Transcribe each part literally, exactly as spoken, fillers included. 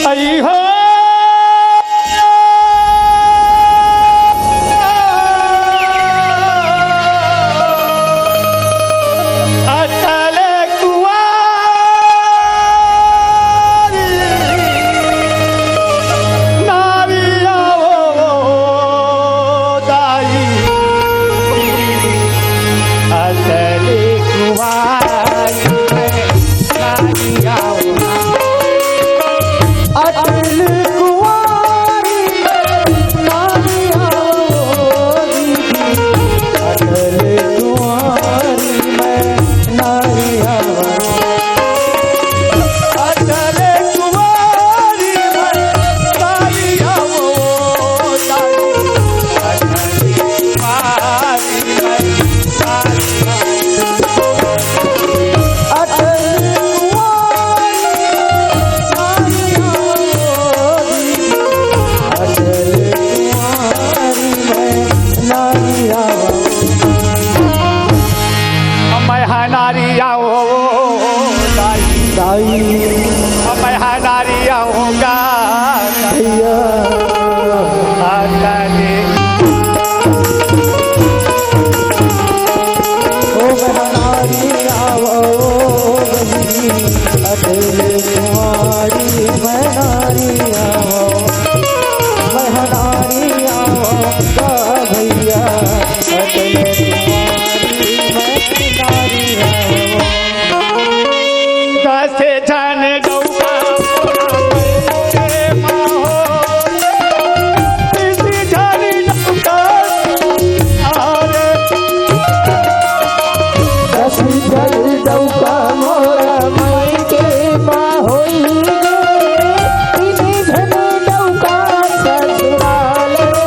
आई हो। अटल कुंवारी नारिया हो दाई, अटल कुंवारी नारिया हो। अटल कुंवारी में नारिया हो दीदी, अटल कुंवारी में नारिया हो। अटल कुंवारी में नारिया हो, अटल कुंवारी में नारिया हो। ओ महनारी आवो बहिनी, अटल कुंवारी महनारी आवो, महनारी आवो का भैया, अटल कुंवारी महनारी आवो। दस झन डउका मोरा मइके मा हो, तीस झन डउका, अरे दस झन डउका मोरा मइके मा होई गे, तीन झन डउका ससुराल मा।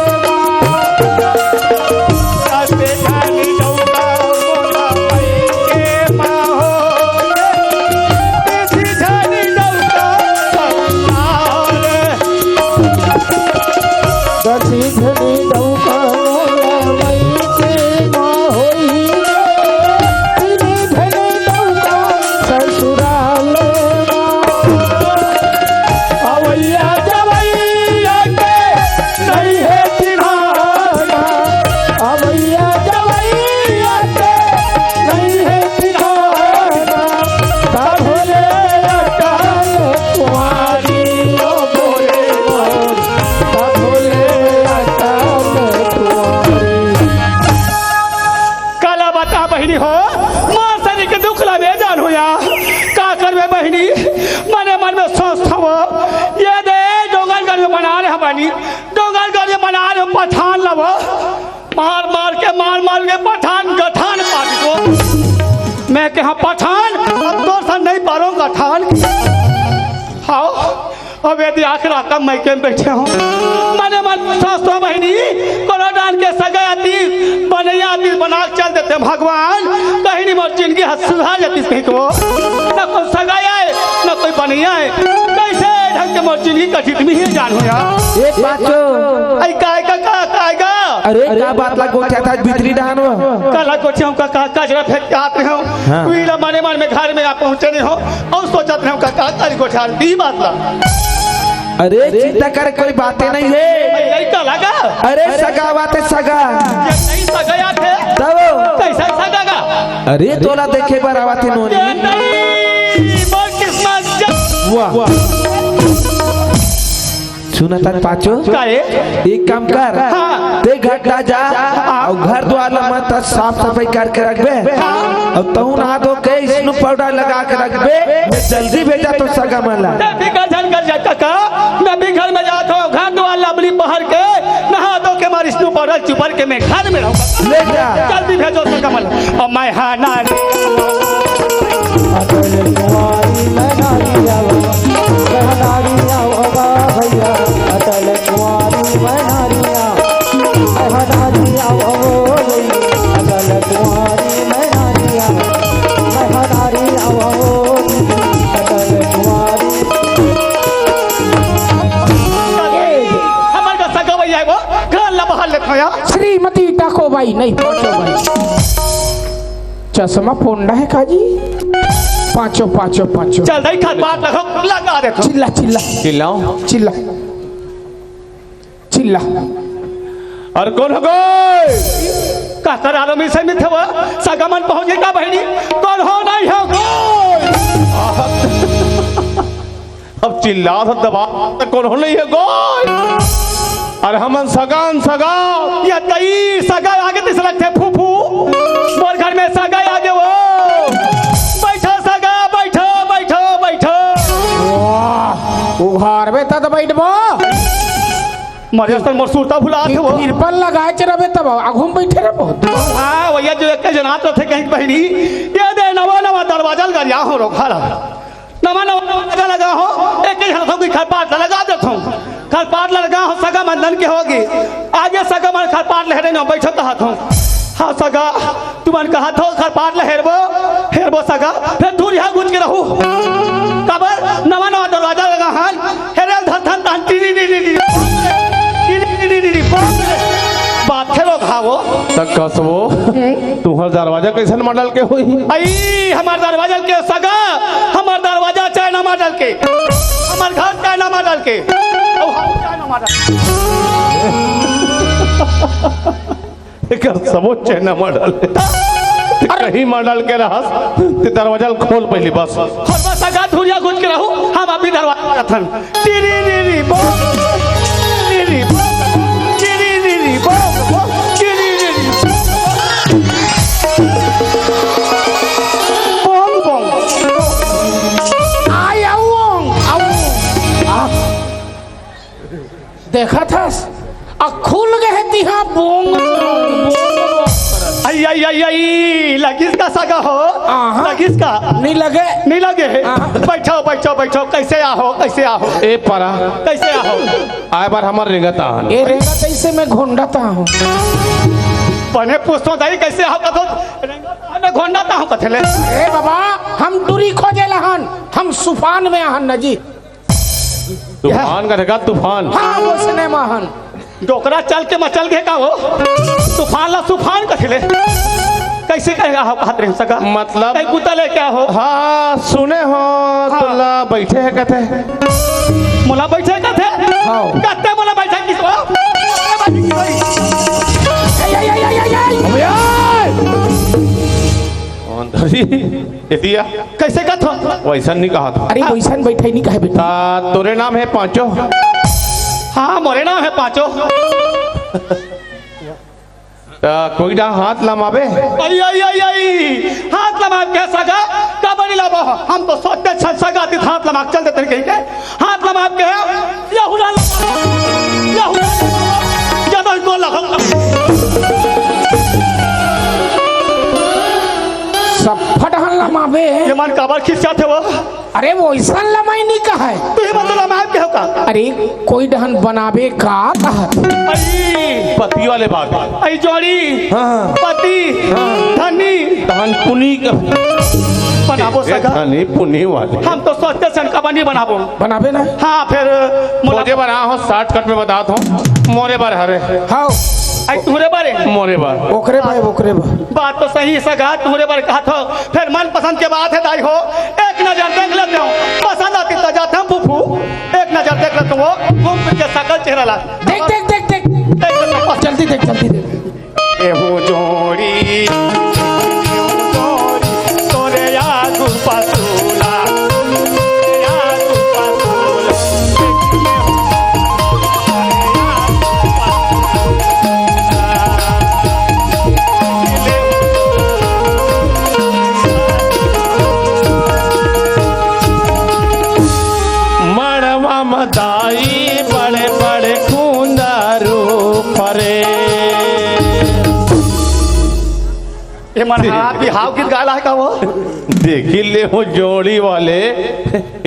ससुराल मा। अवइया जवइया के नइ हे ठिकाना, अवइया जवइया के नइ हे ठिकाना। तब ले अटल कुंवारी, ओ बोले मोर, तब ले अटल कुंवारी। काला बता बहिनी हो, मोर सरीर के दुख ला बे जान होया। का करबे बहिनी, मने मन में सोचत हवं, ये दे डोंगरगढ़ में बना ले हमानी, डोंगरगढ़ में बना ले पठान लव। मार मार के, मार मार के पठान गठान पाट दो। मैं कहा पठान, अब तो सन नहीं पारो गठान। हाव, अब यदि आखिर आता मइके में बइठे हंव, मने मन सोचत हंव बहिनी, कोनो डाहन के सगा आतिस, बनइया आतिस, बना के चल देते भगवान, कहीं नहीं मोर जिनगी ह सुधार जातिस कहीं को। न कोई सगा आय, न कोई बनइया आय, कइसे ढंग के मोर जिनगी कटिस, तुमही जान होया। ए पाचो। अई काय का, का, काय का? अरे, का बात ला गोठियाथस भीतरी डाहन हो? काला गोठियाहूं का, का, कचरा फेंक के आत रहेंव। हाँ। उही ला मने मन में घर में आ पहुंचे नहीं हंव। अउ सोचत रहेंव का, का करी गोठियाहूं, ई बात ला। अरे, चिंता करे कोई बाते नहीं हे। अरे, लइका लगा। अरे, सगा आवाथे सगा। ये नहीं सगा आथे। तब? कइसे सगा का? अरे, तोला देखे बर आवाथे नोनी। ये नहीं, मोर किस्मत जब वाह। सुनत हस पाचो? काहे? एक काम कर, हाँ। तें घर ला जा, हाँ। अउ घर दुवार ला मस्त साफ सफाई करके रखबे, हाँ। अउ तहूं नहा धो के स्नो पाउडर लगा के रखबे, मैं जल्दी भेजथंव सगा मन ला। तें फिकर झन कर जा कका, मैं भी घर में जात हंव, घर दुवार ला बली बहार के, नहा धो के मार स्नो पाउडर चुपर के मैं घर में रहूं। ले जा। जल्दी भेजो सगा मन ला। अउ मैं हा ना अटल कुंवारी महनारी आवो, महनारी आवो बा भइया, अटल कुंवारी महनारी आवो, महनारी आवो, अटल कुंवारी महनारी आवो, महनारी आवो, अटल कुंवारी। हमर का सगा भइया हे वो, घर ला बहार लेथंव या। श्रीमती टाको बाई नहीं, टाको बाई। चश्मा पोंडा हे का जी? पाँचो, पाँचो, पाँचो। चल दई, खरपात लगो, लगा देथों। चिल्ला, चिल्ला। चिल्लाओ। चिल्ला। चिल्ला। अरे कोन हो गे? का कर आलो मिसे मिथे वो? सगा मन पहुँच गे का बहिनी? कोन हो, नहीं हो गे? अब चिल्लात हस दबा, त कोन हो, नहीं हो गे? अरे हमन सगा अन सगा। ये दई, सगा आगे तइसे लगथे फूफू। मोर घर में सगा आगे वो। बइठो सगा, बइठो, बइठो, बइठो। वाह, उघारबे त बइठबो। मरे असन मोर सुरता भुलात हे वो। तिरपन लगाए च रबे तब आघू म बइठे रबो। हाँ, वइया जो एक जनात रथे कहीं बहिनी, ये दे नवा नवा दरवाजा लगा लिया हो रोखा ला। नवा नवा दरवाजा लगा हो, एक ही हाथों की खरपाट लगा देथों। खरपाट लगा हो, सगा मन धन के होगे। आगे सगा मन खरपाट लहरे न बइठो त हाथों। हाँ सगा, तुमन कहत हो खरपाट ल हेरबो, हेरबो सगा, फेर दूरिहा गुंज के रहू। काबर नवा नवा दरवाजा लगा हन, हेरे ल धरथन तहन टीरी री री री। टीरी री री री। बात फेर ओ घावो। त कसबो, तुहर दरवाजा कइसन मॉडल के होही? अई, हमर दरवाजा के सगा, हमर दरवाजा चाइना मॉडल के, हमर घर चाइना मॉडल के, अउ हम चाइना मॉडल। एकर सबो चाइना मॉडल। त कहीं मॉडल के रहस, ते दरवाजा ल खोल पहिली बस। खोल बस, सगा दूरिहा गुंज के रहू, हम अभी दरवाजा खोलथन। टिरी री री बो, टिरी री री बो, टिरी री री बो, टिरी री री बो। Bong Bong. आय, आऊ ओंग, आऊ ओंग। आ। देखत हस? आ खुल गे हे तिहा बोंग, बोंग, बोंग। आई, आई, आई, आई, लगिस का सगा हो? आहा। लगिस का? नइ लगे। नइ लगे हे? आहा। बइठो, बइठो, बइठो। कइसे आहो? कइसे आहो? ए परा। कइसे आहो? आय बर हमर रेंगत आहन। ए रेंगत अइसे में घोंडत आहूँ। बने पूछथों दाई, कइसे आहो? कथों रेंगत आहन, घोंडत आहूँ कथे ले। ए बाबा, हम टूरी खोजे ल आहन, हम सुफान में आहन न जी। तूफान कथे का, तूफान? हाँ, वइसने म आहन। डोकरा चल के मचल गे का वो? तूफान ला सुफान कथे ले। कइसे कहे आहो, कहत रहे सगा? मतलब? कहीं कुत्ता लेके आहो। हाँ, सुने हों, हाँ। तोला बइठे हे कथे। मोला बइठे कथे? हाँ। कथे मोला बइठे किस वो? अबे, ओए! कौन धरी? एतिया। कइसे कहत हो? वइसन नइ कहत हो। अरे, वइसन बइठे नइ कहे बेटा। ता तोरे नाम हे पाँचो? हाँ, मोरे नाम हे पाँचो। ता कोई डहन हाथ लमाबे? आई, आई, आई, आई। हाथ लमाब के सगा, कबड्डी लाबो। हम तो सोचते छन सगा, तित हाथ लमाब चल देते कहीं के। हाथ लमाब के, यहूदा लमाब, यहूदा लमाब, जब कोन लगा। सब फटहन लमाबे। ये मन काबर खिसियाथे वो? अरे, वइसन लमाई नइ कहय। तुही मन तो लमाब के हो का? अरे, कोई डहन बनाबे का कहत? अरे। पति वाले बात। अरे, जोड़ी। हाँ। पति। हाँ। धनी। तहन पुनी का। बनाबो ए, सगा। धनी पुनी वाले। हम तो सोचते सन कबड्डी बनाबो। बनाबे ना? हाँ, फेर मोला खोजे बर आहों, shortcut में बतात हों, मोरे बर हरे। हाँ। आई तुहरे बर हे? मोरे बर। ओकरे बर, ओकरे बर। बात तो सही सगा, तुहरे बर कहत हों। फेर मनपसंद के बात हे दाई हो, एक नजर देख लेते हों, पसंद आतिस त जाते हों फूफू, एक नजर देख लेते हों, घूम फिर के सकल चेहरा ला। देख, देख, देख, देख। देख लेते हों। जल्दी देख, जल्दी देख। एहू जोड़ी, एहू जोड़ी, तोरे आगू पसूला, तोरे आगू पसूला। मड़वा म दाई बड़े बड़े कुंदरू फरे। ए मन, हाँ, बिहाव गीत गाय ला हे का वो? देखी ले हो जोड़ी वाले।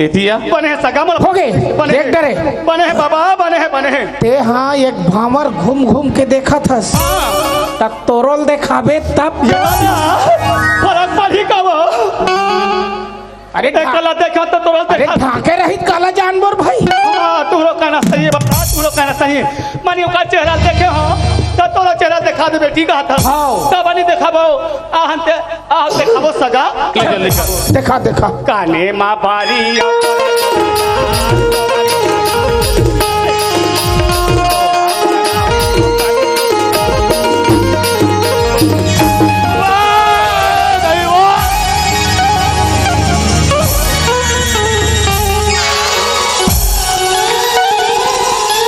एतिया। बने हे सगा मोर। होगे, बने देख हे। डरे। बने हे बाबा, बने हे, बने हे। ते हाँ एक भांवर घूम घूम के देखत हस। हाँ। त तोरो ल देखाबे तब। ये बाबा, फरक पड़ही का वो? अरे एक ढा-, कला देखा त तोरो ल अरे देखा। ढाके रहित काला जानबो भाई। हाँ, तोरो कहना ये बात तुम लोग कहना सही। माने ओकर चेहरा देखे हो, तो तोला चेहरा देखा दे बेटी, कहा था। हाँ। तब नहीं देखाबो, आहन ते, आहन देखाबो सगा। ले चल, ले चल। देखा, देखा। काने माँ बारी।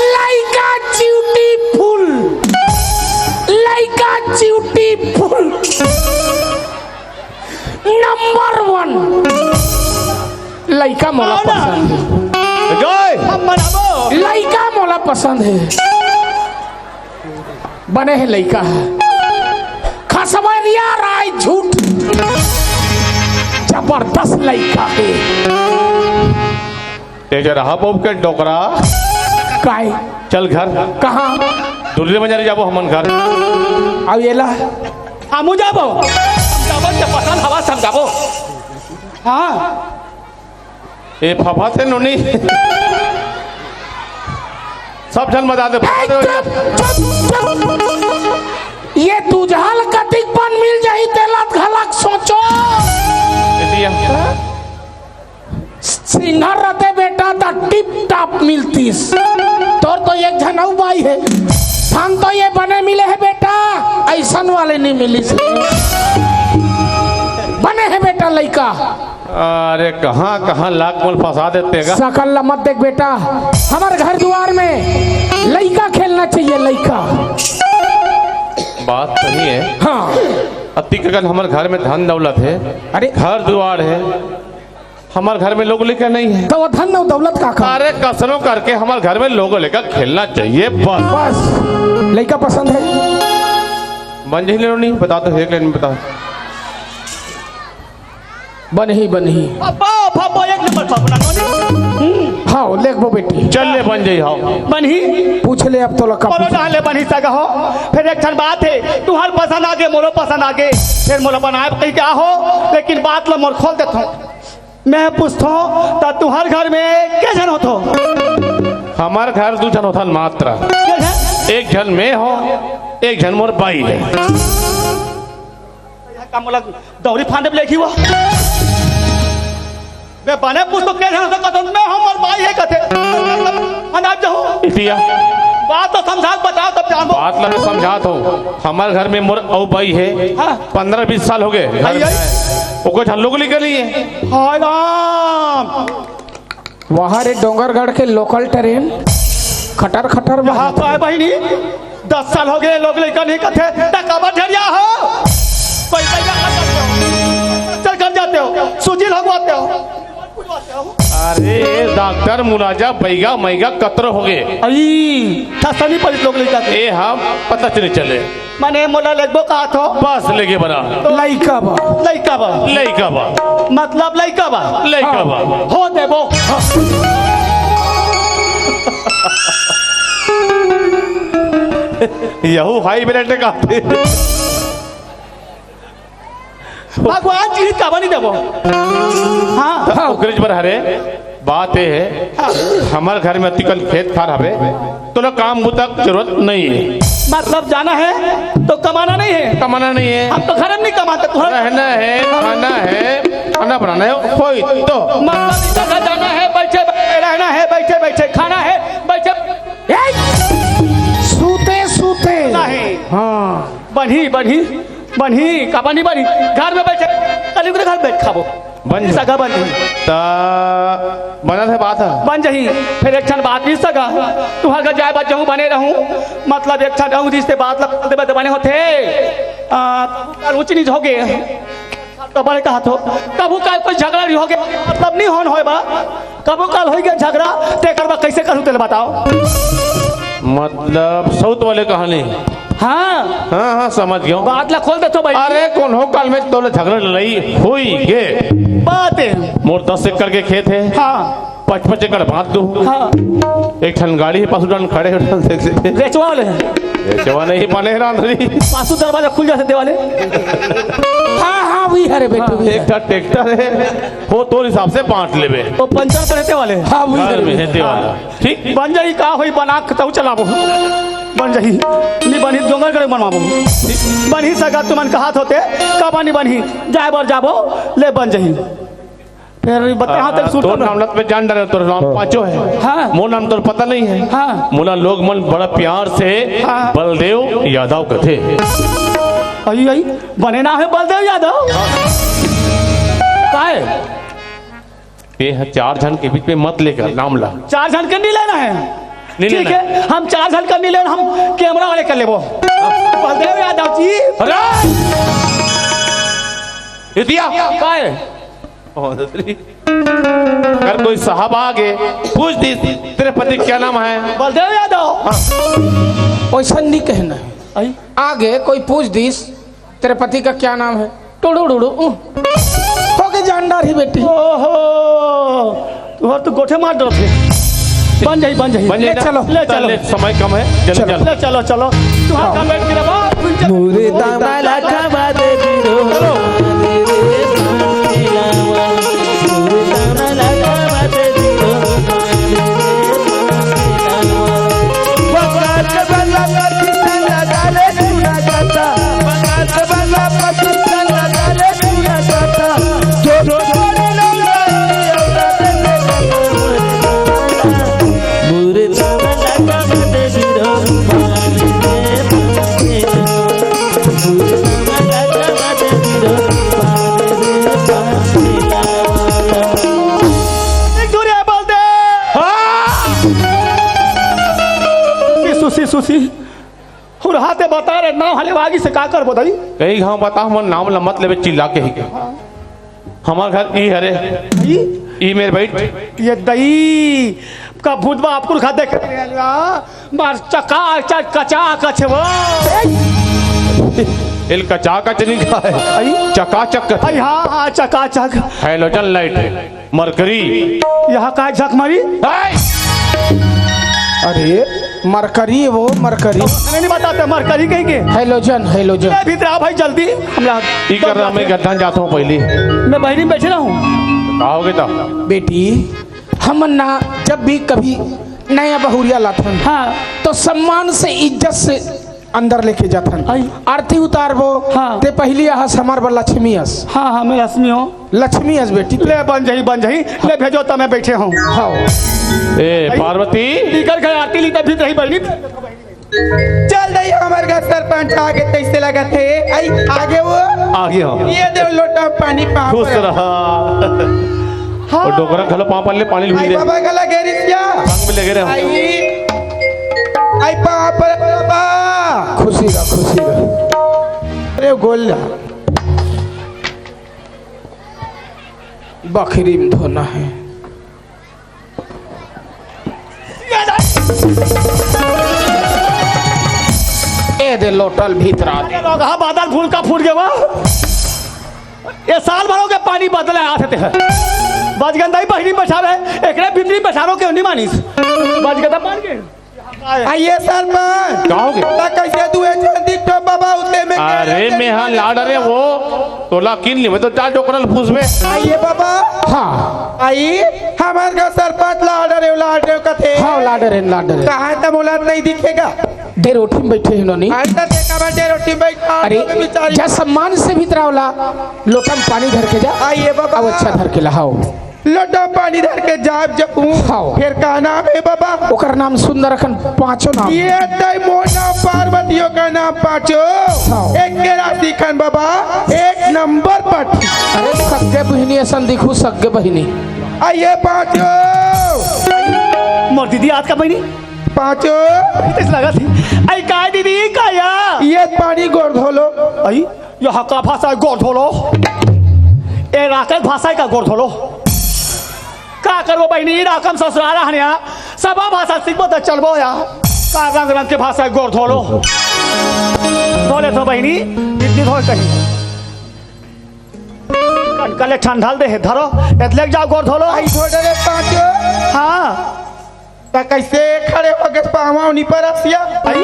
लइका ब्यूटीफुल, लइका ब्यूटीफुल, नंबर वन। लइका मोला पसंद हे। जय। हम बनाबो। लइका मोला पसंद हे। बने हे लइका, खसवरिया राय झूठ, जबरदस्त लइका हे। तेज रहा बहू के डोकरा। काय? चल घर। कहाँ? दुर्ले बजारे जाबो हमन घर। अब येला। हमू जाबो। समझाबो, जब पसंद हवा समझाबो। हाँ। ए फफा से नोनी। सब झन बता दे, फफा ए, दे। चुप, चुप, चुप। ये तुझाल कतिक पन मिल जाही, तेला घलक सोचो। एतिया। सिंगर रते बेटा, त टिप टाप मिलतीस। तोर तो एक झन अउ बाई हे, हम तो ये बने मिले हे बेटा, अइसन वाले नहीं मिलिस। बने हे बेटा लइका। अरे कहाँ कहाँ लाख मोल फंसा देते गा। सकल ला मत देख बेटा, हमर घर दुआर में लइका खेलना चाहिए, लइका। बात सही है। हाँ। अतिक अगर हमर घर में धन दौलत है, अरे। घर दुआर है, हमर घर में लोग लइका नहीं है। तो वो धन अउ दौलत का काम? अरे कसनो करके हमर घर में लोग लइका खेलना चाहिए बस। बस लइका पसंद है। बन जाही ले नोनी, बता तो, एक लाइन में बता। बनही, बनही। अब्बा, फब्बा, एक नंबर फफना नोनी। हाँ, लेखबो बेटी। चल ले बन जाही, हाँ। बनही। पूछ ले अब तोला का बोलो पूछ। ना ले बनही सगा हो। फिर एक ठन बात है, तुहर पसंद आगे, मोरो पसंद आगे। फिर मोला बनाए कही क्या हो, लेकिन बात ला मोर खोल देथो। मैं पूछथो, त तुहर घर में के झन होथो? हमर घर दू झन होथन मात्र। के झन? एक झन मैं हो, एक झन मोर बाई है। का मोला दौरी फांदे लेखी वो? मैं बने पूछथो के झन होथो, कथो मैं हो, मोर बाई है कथे। अनाज जाहूँ। इतिया। बात तो समझा के बताओ तब जानबो। बात ला मैं समझात हूँ। हमर घर में मोर अउ बाई है। हाँ। पन्द्रह बीस साल हो गए घर आई, में। आई। ओकर झन लोग लइका नहीं है। हाय राम। वहाँ रे डोंगरगढ़ के लोकल ट्रेन खटर खटर में। यहाँ तो है बहिनी, दस साल हो गए लोग लइका नहीं कथे, त काबर झरिया हो? पैसा का खर्च करते हो? चल कर जाते हो, सूजी लगवाते हो। अरे डॉक्टर मुलाजा बैगा मैगा कतरो हो गए। अई, ठसनी पड़ी लोग लइका के। ए हम पता चले चले। माने मोला लेगबो का थो? बस लेगे बना। लइका बा। लइका बा। लइका बा। मतलब लइका बा। लइका बा। हो देबो। यहू हाई ब्लड का। भगवान जी काबर नहीं देबो। हाँ। हाँ। ओकरेच बर हरे, बात ये है, हाँ। हमर घर में अतिकन खेत खार हवे, तोला काम बुता के जरूरत नहीं है। मतलब जाना है तो कमाना नहीं है। कमाना नहीं है। हम तो घर में नहीं कमाते, तू रहना है, खाना है, खाना बनाना है, कोई तो। मतलब इधर जाना है, बैठे बैठे रहना है, बैठे बैठे खाना है, बैठे ए, सूते सूते। नहीं। हाँ। बढ़ी, बढ़ी, बढ़ी, का बढ़ी, बढ़ी? घर में बैठे, कल के घर बैठ खाबो। बन सगा बन। त बनत है बात है। बन जही। फिर एक ठन बात नहीं सगा। तुहर घर जाए बात जहूँ बने रहूँ। मतलब एक ठन रहूँ जिससे बात लग दे बने होथे। आ, कल ऊँच नीच हो गए। तो बड़े कहा थो, कभू काल कोई झगड़ा नहीं हो गया, मतलब नहीं होन होए बा, कभू काल होई गया झगड़ा, तेकर बा कैसे करूँ तेल बताओ। मतलब साउथ वाले कहानी। हाँ। हाँ, हाँ, समझ गया हूँ। बात ला खोल दे तो भाई। अरे, कोनो काल में तोले झगड़ा लड़ाई होई गे। बात है। मोर दस एकड़ के खेत है। हाँ। पच पच एकड़ बांट दो। हाँ। एक ठन गाड़ी है, पासू डान खड़े हो, देख लेते। बेचवा ले। ये सेवा नहीं बने रांधरी। पासू दरवाजा खुल जाथे तेवाले। हाँ, हाँ, वही हरे बेटू, वही एक हरे। ठा ट्रैक्टर हे, वो तोर हिसाब से बांट लेबे। वो पंचर पड़े तेवाले। हाँ, वही घर हरे में हे बेटू। तेवाला। ठीक? बन जाही, का होही, बना के तहूँ चलाबो। बन जाही। नी बनही, डोंगरगढ़ बनवाबो। बनही सगा तुमन कहात होते, काबर नी बनही? जाए बर जाबो, ले बन जाही। फेर बताहा तक हाँ, सुरता तोर में। नाम लत में जान डारे, तोर नाम हाँ। पाँचो हे। हाँ। मोर नाम तोर पता नहीं हे। हाँ। मोला लोग मन बड़ा प्यार से हाँ। बलदेव यादव कथे। अई, अई, बने नाम हे बलदेव यादव। काय? ये ह चार झन के बीच में मत लेकर नाम ला। चार झन के नहीं लेना हे। नहीं ठीक लेना। हे, हम चार झन का नहीं लेना, हम कैमरा वाले कर लेबो। बलदेव यादव जी। अरे! इतिया। काय? अगर कोई साहब आगे पूछ दी, "तेरे पति क्या नाम है?" बलदेव यादव। हाँ। वैसा नहीं कहना है। आई? आगे कोई पूछ दीस, "तेरे पति का क्या नाम है?" टुड़ू डुड़ू, ऊ। हो के जान डारही बेटी। ओहो, तुहर तो गोठे मार डरत हे। बन जाही, बन जाही। बन जाही ले ना? चलो। ले चलो। ले, समय कम है, जल्दी चलो। चलो। ले चलो, चलो। तुहर हाँ। का बैठ के रहो, मुर्दा मला खवा दे दीरो। चलो। एक दूर है, बोल दे। हाँ। सुसी, सुसी, सुसी। हुरहा ते बता रे, नाम हले वागी से का करबो दई? कहीं घाव बता, हमर नाम ल मत लेबे चिल्ला के ही के। हमार घर ई हरे। ई? ई मेर बैठ। ये दई का भूतबा आपकुर खा देख। मार चका चक कचा कच वो। एल कचा कच नहीं खाए। आई? चका चक कथे। आई, हाँ, हाँ, चका चक। Halogen light, mercury। यहाँ काय झक मारी? हाय! अरे, mercury वो, mercury। नहीं, नहीं बताते, mercury कहीं के। Halogen, halogen। ए, भीतर आ भाई, जल्दी। हमरा ई कर रहा, मैं गड्ढा जाता हूँ पहली। मैं बहरी में बैठे रहूँ। आओगे तो? बेटी, हमन ना जब भी कभी नया बहुरिया लाथन, हाँ। तो सम्मान से, इज्जत से अंदर लेके जाथन। आई। आरती उतारबो, हाँ। ते पहली आहस हमर बर लक्ष्मी अस। हाँ, हाँ, मैं लक्ष्मी हूँ। लक्ष्मी अस बेटी। ले बन जाही, बन जाही। ले भेजो, त मैं बैठे हूँ। हाँ। ए, आई। पार्वती। निकल गए आरती ली, तभी रही बहनी। चल दई, हमर घर सरपंच आगे, तैसे लगत हे। आई, आगे वो। आगे हो। ये दे लोटा पानी पाँव खुश पर। रहा। हाँ। और डोकरा घलो पाँव पर ले, पानी ले आई ले। बाबा गला घेरिस क्या? संग में लगे रहे। आई, आई पाँव पर बाबा। खुशी रहा, खुशी रहा। अरे गोल्ला। बखरी में धोना है। ए दे लोटल भीतरा दे। रोगहा बादल फूल का फूट गया। ये साल भरों के पानी बदले आथे ते। बजगंदाई बहिनी बचावे, एकरे भीतरी बचारो के नहीं मानिस। बजगंदा पानी के। आइए सरपंच। का हो गया? ता कैसे दुए जन दिखो बाबा उते में अरे मैं हाँ लाड रे वो तोला किन ली, मैं तो चार डोकरल फूस में। आइए बाबा। हाँ। आई, हमार का सरपंच लाड रे, लाड रे कथे। हाँ, लाड रे, लाड रे। कहाँ त मोला नहीं दिखेगा? दे रोटी में बैठे हैं उन्होंने। आज तक देखा बटे रोटी में बैठा अरे, तो बेचारी। जा सम्मान से भीतरा वाला लोटा में पानी धर के जा। आइए बाबा। अब अच्छा धर के ला, हाओ। लोटा पानी धर के जाब जब हाँ। फिर का नाम है बाबा? ओकर नाम सुंदर अखन पाँचो नाम। ये तय मोर नाम पार्वतियों का नाम पाँचो। हाँ। एक के राशि खन बाबा, एक नंबर पट। अरे सग्गे बहिनी असन दिखू, सग्गे बहिनी। आ ये पाँचो। मोर दीदी आज का बहिनी? पाँचो। इस लगा थी। आई काय दीदी, काय या? ये पानी गोड़ धोलो। आई? यह का भाषा है, गोड़ धोलो? ए राकेश भाषा है का, गोड़ धोलो? का करबो बहिनी, राकम ससुराल हनिया, सब भाषा सीखबो त चलबो या। का रंग रंग के भाषा है, गोड़ धोलो? धोले तो बहिनी, इतनी धोल कहीं। कनकले ठंडल दे है, धरो, एतलेक जाओ गोड़ धोलो। आई छोड़ रे पाँचो। हाँ। त कइसे खड़े होगे पाँव नी परस या? अई,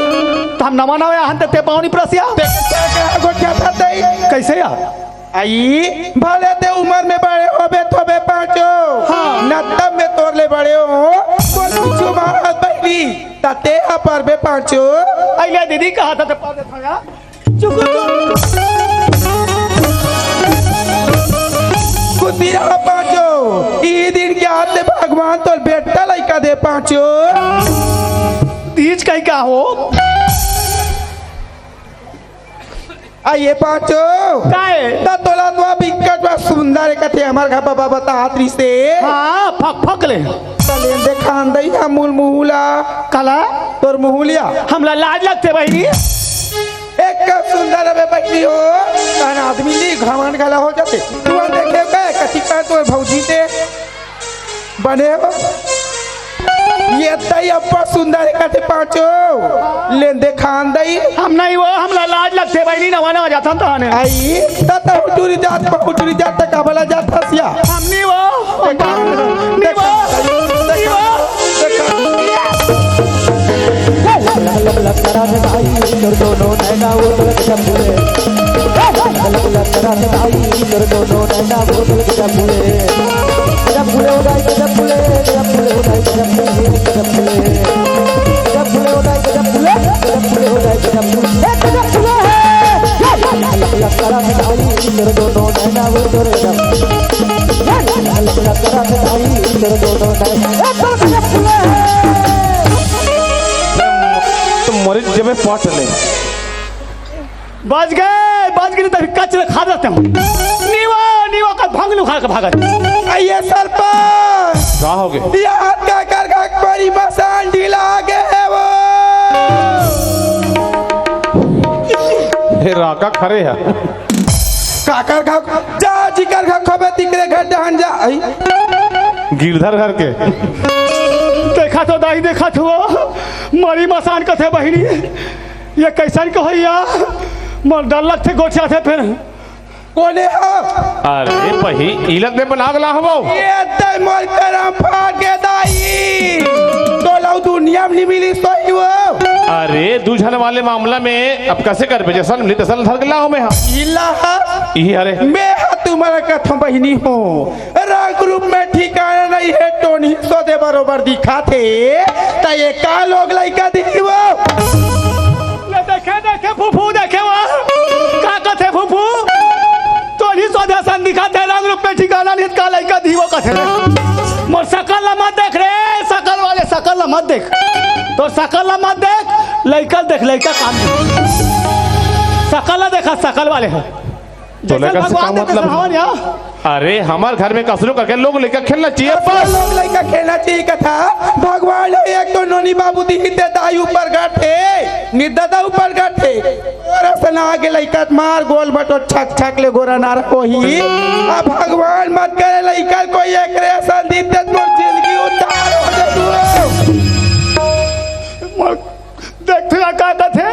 त हम नवा नवा आहन त ते पाँव नी परस या? ते कइसे खड़े हो गया था तई? कइसे या? अई, भले ते उमर में बड़े होबे थोबे पाँचो। हाँ। नत्तम में तोर ले बड़े हो। तोर पीछू मारत बइठी। त ते हा परबे पाँचो। अई ले दीदी कहा था ते पर देथों या। चुकुर, चुकुर। खुशी रहा पाँचो। ई दिन के आते भगवान तोर बेटा लइका दे पाँचो। तीज कहीं का हो? अई पाँचो। काय? त तोला तो बिकट बा सुंदर कथे हमर घर बाबा बतात रिसे। हाँ, फक फक ले। त लेन दे खान दई ना मूल मुहूला। काला? तोर मुहूलिया। हमला लाज लगथे बहिनी। एक सुंदर अबे बहिनी हो। तहन आदमी नी घमंड घला हो जाथे। तू देखे का कथी का तोर भौजी ते बने हो। ये तई अब्बा सुंदर कथे पाँचो। लेन दे खान दई। हम नहीं वो, हमला लाज लगथे बहिनी, नवा नवा जाथन तहने। अई, त त हुटुरी जात, हुटुरी जात, त काबला जात हसिया। हम नहीं वो, देखा, नहीं वो, देखा, नहीं वो। देखा। तो मरीज जबे पट ले। बच गए, बच गए, तभी कचरे खा देते हो। नीवा, नीवा का भंगल उखाड़ के भागत। आइए सरपंच। का हो गए? ये हाथ का कर का बड़ी मसान ढीला गए वो। हे राका खरे है। काकर खा, जा जिकर खा खबे तिकरे घर डहन जा। आई। गिरधर घर के। देखा तो दाई, देखा तो मरी मसान कथे बहिनी। ये कैसन कहोइया? मोर डर लगथे गोठियाथे फेर। कोने हो? अरे बही, इलत में बना गला हवो। ये ते मोर करम फाड़ के दाई। तोला दुनिया में नहीं मिली सोई वो। अरे, दू झन वाले मामला में अब कैसे करबे? जैसन मिली तैसन धर गला हो मैं, हाँ। इला। इही हरे। मैं हा तुम्हारा कथम बहिनी हो। रंग रूप में ठिकाना नहीं है, टोनी सोदे बरोबर दिखाथे। त ये का लोग लइका दिही वो? ले देखे, देखे फूफू, देखे वो। का कथे फूफू? टोनी सोदे सन दिखाथे, रंग रूप में ठिकाना नहीं, का लइका दिही वो कथे। मोर सकल ला मत देख रे, सकल वाले, सकल ला मत देख। तोर सकल ला मत देख, लइका देख, लइका काम दे। सकल ला देखा, सकल वाले है। तो जैसन लइका से भगवान का देते मतलब? हवन या। अरे, हमार घर में कसरो करके लोग लइका खेलना चाहिए, बस। लोग लइका खेलना चाहिए कथा। भगवान हे एक तो नोनी बाबू दी ते दाई ऊपर गठे, निर्दाता ऊपर गठे। तोरा सना के लइका मार गोल बटो छक छक ले गोरा नार कोही। अब भगवान मत करे लइका कोई एक रे संदीप ते तोर जिंदगी उद्धार हो जाए तू। देख फिर का कथे,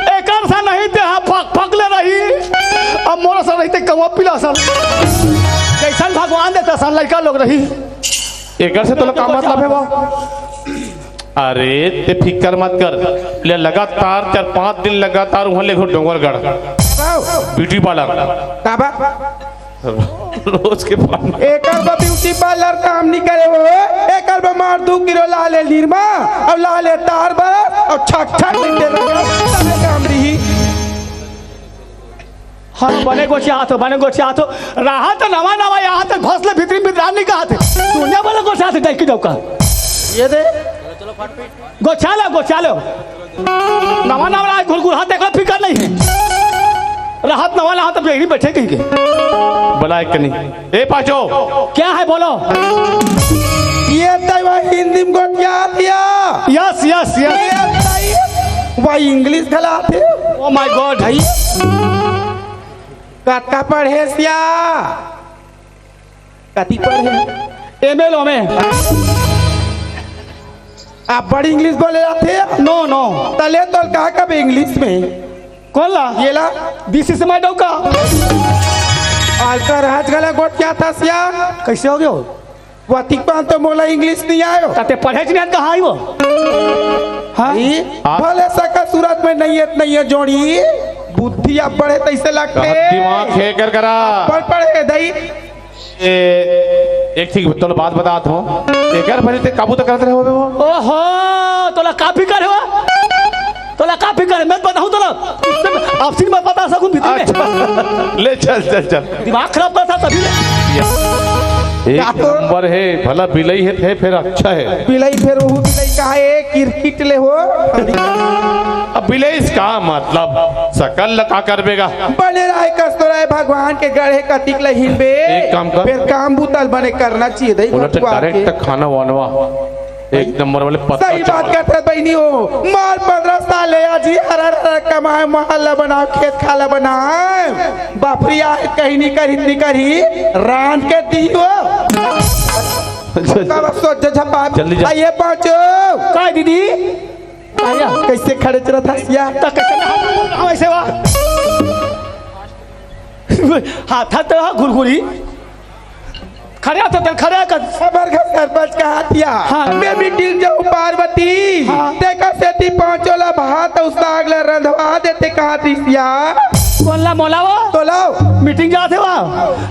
एकर सा नहीं ते हा फक फक ले रही, अब मोर सा नहीं ते कवा पिला सा। जैसन भगवान देता सा लइका लोग रही। एकर से तोला का मतलब है बा? अरे ते फिकर मत कर, ले लगातार चार पांच दिन लगातार वहां ले घुर डोंगरगढ़ ब्यूटी पार्लर। का बा? रोज के पानी। एकर बा ब्यूटी पार्लर काम नहीं करे वो, एकर बा मार दू किलो लाले निरमा, अब लाले तार बरस, अब छक छक लिखे लगा, तबे काम रही। हाँ, बने गोठियात हो, बने गोठियात हो। रहा तो नवा नवा यहाँ तक भस ले भीतरी भीतर नहीं कहा थे। दुनिया बने गोठियात है, डाइकी डौका। ये दे। गोठिया लो, गोठिया लो। नवा नवा आज घुरघुरा देखो, फिकर नहीं है। रहत नवा नवा तब यही बैठे कहीं के। बुलाए कनी। ए पाचो। क्या है बोलो? ये तैवा हिंदी में गोठिया दिया। Yes, yes, yes. ये तै-, वह इंग्लिश गला थे। Oh my God। भाई। कतका पढ़े सिया? कति पढ़े? एम ए लो में। आप बड़ी इंग्लिश बोले जाते हैं? नो, नो। तले तोल कहा कब इंग्लिश में? कौन ला? ये ला। दिस इज माय डौका। आलकर राज गला गोठिया था सिया। कैसे हो गयो? वतिक पान तो मोला इंग्लिश नहीं आयो। त ते पढ़े च नहीं कहाँ आई वो? हाँ? ई आप भले सका सूरत में नहीं है, नहीं है जोड़ी, बुद्धि अब बढ़े तैसे लगते। दिमाग हे कर करा। पढ़ पढ़े दई। ए, एक ठीक तोला बात बतात हूँ। एकर भले ते काबू तो करत रहे होबे वो। ओहो, तोला का फिकर हे वो? तोला का फिकर हे? मैं बताऊँ तोला। आपसी में बता सकूँ भीतर में। अच्छा। ले चल, चल, चल। दिमाग खराब करता तभी ले। एक नंबर हे, भला बिलई हे, थे फिर अच्छा हे। बिलई फिर वो बिलई का हे, किरकिट ले हो। अब बिलई इसका मतलब सकल ल का करबेगा? बने राय कस तो राय भगवान के गढ़े कतिक ल हिलबे। एक काम कर। फिर काम बुतल बने करना चाहिए, दई उलट भगवान direct के। खाना वानवा एक नंबर वाले पत्ता सही बात चावल। करत हस बहिनी हो, मार पंद्रह साल ले आजी हर हर हर कमाए, महल ला बनाओ, खेत खाला बनाए, बापरी आए कहीं नहीं करी, नहीं करी, रांध के दी हो। अच्छा, अच्छा। का बस सोच झपा। जल्दी जा। आइए पहुंचो। का दीदी? आया। कैसे खड़े चला था सिया? त कैसे ना हम ऐसे वा? हाथ हाथ तो घुरघुरी। खड़े तो तेल खड़े कर। हमर घर सरपंच का हथिया। हाँ। मैं मीटिंग जाऊँ पार्वती। हाँ। तेकर सेती पाँचों ला भात अउ साग ला रंधवा देते कहा दिसिया। कोन ला मोला वो? तो लाओ। मीटिंग जाथे वा।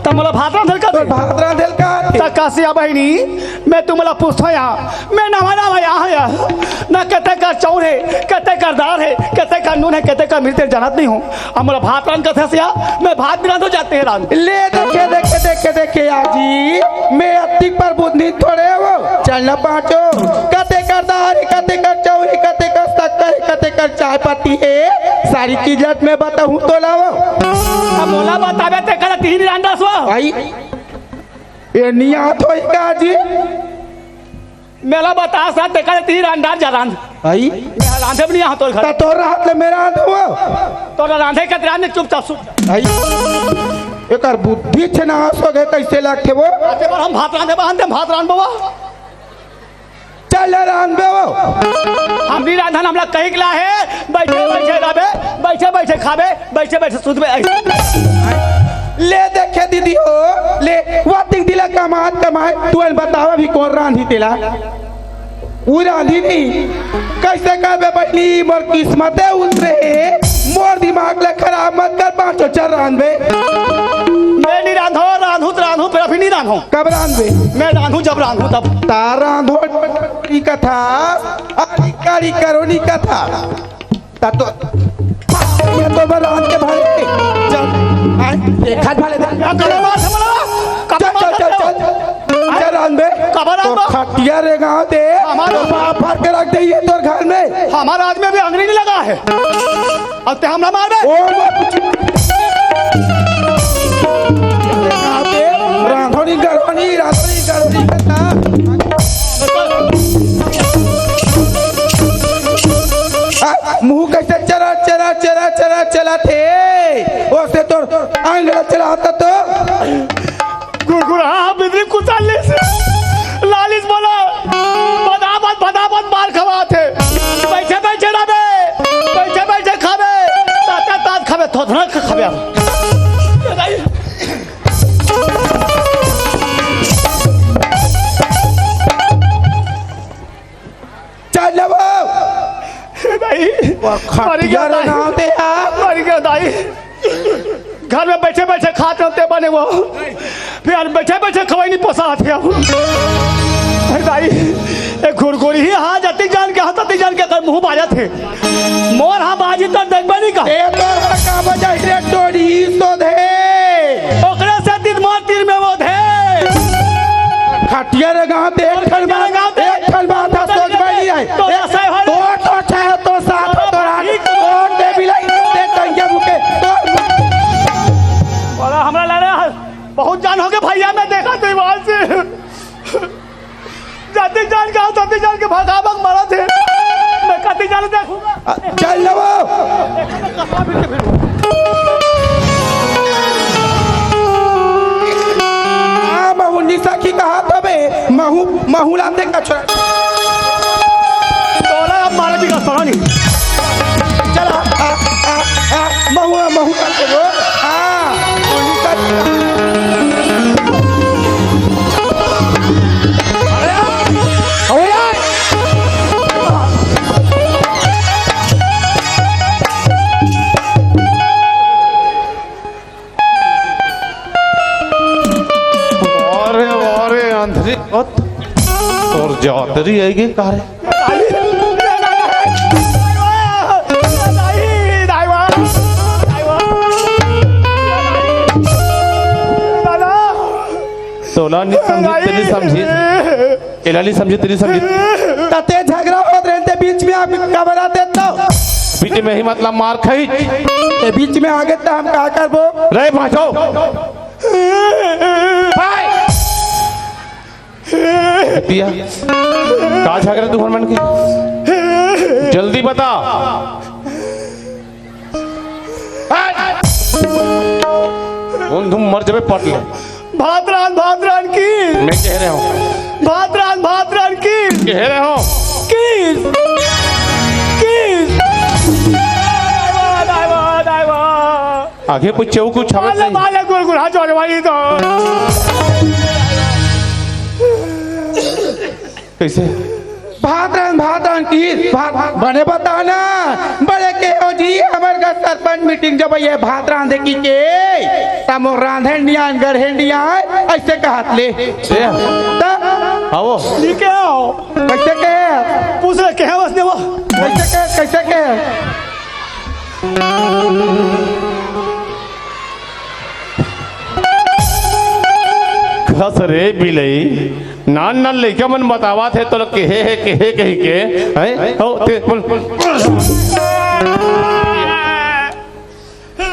त मोला भात रांधल का तो दे। भात रांधल का दे। त कासिया बहिनी, मैं तुमला पूछथों या। मैं नवा नवा या हया। ना कते का चाउर हे, कते का दार हे, कते का नून हे, कते का मिर्च हे, जानत नहीं हूँ। अब मोला भात रांध कथे सिया, मैं भात भी रांधो जाते हैं रांध। ले देखे, देखे, देखे, देखे, आजी, मैं अतिक पर बुद्धि थोड़े हो। चल ना पाँचो, कते कर दारी, कते कर चौरी, कते कर शक्कर, कते कर चाय पत्ती हे, सारी चीज मैं बताऊँ तो लाओ। अब मोला बताबे ते कर तीन रांधा सो। आई, ये नहीं आत होई का जी? मेला बता सा, तेकर तीन अंडार जा रांध। आई? मैं रांधे भी नहीं यहाँ तोर घर। ता तोर रात ले मेरा आंध हुआ। तोर रांधे के रांधे चुपचाप सुत। आई? एकर बुद्धि छे नाश हो गए, कैसे लागथे वो? आते बार हम भात रांधे, बाहन दे भात रांध बाबा। चल रांध बे वो। हम नहीं रांधन, हमला कहीं के ला है, बैठे बैठे रहबे, बैठे बैठे खाबे, बैठे बैठे सुतबे। ले देखे दीदी हो, ले, वो तिक दिला कमात कमाए, तू अन बतावा भी कौन रांधी तेला? उ रांधी नहीं, कैसे करबे बहिनी, मोर किस्मते उतरे, मोर दिमाग ले खराब मत कर, पाँचो चार रांधबे। मैं नहीं रांधो, रांधू तो रांधू, फिर अभी नहीं रांधो। कब रांधबे? मैं रांधू जब रांधू तब। तार रांधो नी कथा, अरे कारी करो नी कथा। ता तो, ये तो मैं रांध के भाई। चल, आए, एक हाथ भाले दे। क्या करे बात है बोला? कब चल, चल, चल, चल। चल, रांध बे। कब रांध तो बे? खटिया रे गांव दे। हमारा तो बाप भर के रख दे ये तोर घर में। हमारा आदमी अभी अंगड़ी नहीं लगा है। अब ते हमला मार बे। ओ, मत पूछ। रांधो नी, गढ़ो नी, रांधो नी, गढ़ो नी, बता। आ, मुंह कैसे चरा, चरा, चरा, चरा, चला थे? ओसे तोर आंगला चला होता तो? गुड़गुड़ा, हाँ, बिजली कुचाल ले से। लालिस बोला, बदाबद, बदाबद मार खवाथे। बैठे, बैठे रहबे, बैठे, बैठे खाबे, ताते तात खाबे, थोथना खाबे हम। चल ले वो। दाई, वो खटिया मर गया रे दाई। नाम दे यार। मर गया दाई। घर में बैठे बैठे खात रहते बने वो। फिर बैठे बैठे खवाई नहीं पोसात हे अब। अरे दाई, ए घुरघुरी ही हाँ जतिक जान के, हाँ ततिक जान के अगर मुंह बाजत हे। मोर हाँ बाजी तो देखबे नहीं का। ए तोर का बजाई रे टोड़ी सोधे। ओकरे से दिन मोर तीर में वो धे। खटिया रे गांव ते एक ठन बात, एक ठन बात हा सोच में नहीं आए। तो एक, ऐसा है तो, तो चाहे तो साथ हो तो रात, ठीक। तो दे बिलाई, ते टंगे मुके, तो बड़ा हमरा लड़े है। बहुत जान हो गए भैया, मैं देखा दीवार से। जतिक जान के आओ, जतिक जान के भगावक मरत हे। मैं कतिक जान देखूंगा। आ, चल लेवो। आ, महू निशा की कहा था बे? महू, महू लाते का छोरा। तोला अब मारे भी का सोना नहीं। चल, आ, आ, आ, आ, महू, महू का छोरा। आ, महू का अंधरी होत, तोर जातरी आएगी का रे? तोला नहीं समझी, तेरी समझी। एला नहीं समझी, तेरी समझी। तते झगड़ा होत रहे ते बीच में आप कबरा देता। बीच में ही मतलब मार खाई। ते बीच में आगे तो हम का करबो? रे भाजो। हाय। पिया, का झगड़ा तुहर मन के? जल्दी बता। हाय। कौन तुम मर जबे पट ले। भात रांध, भात रांध की। मैं कह रहा हूँ। भात रांध, भात रांध की। कह रहा हूँ। की। की। दाई वाह, दाई वाह, दाई वाह। आगे कुछ चौक उछावत माले, नहीं। माले गुरगुरा जोरवाई तो। कैसे? भात रांध, भात रांध की, भात, भात, बने बता ना। बड़े के हो जी, हमर घर सरपंच मीटिंग जब ये भात रांधे की के, तब वो रांधे नियान, गढ़े नियान, ऐसे कहत ले। ए। तब? हाँ वो। ये क्या हो? कैसे कहे? पूछ रहे, कहे बस ने वो। कैसे कहे, कैसे कहे? कस रे बिलई, नान नान लइका मन बतावत हे, तोला केहे हे, केहे कहि के, हैं? हो, ते, बोल।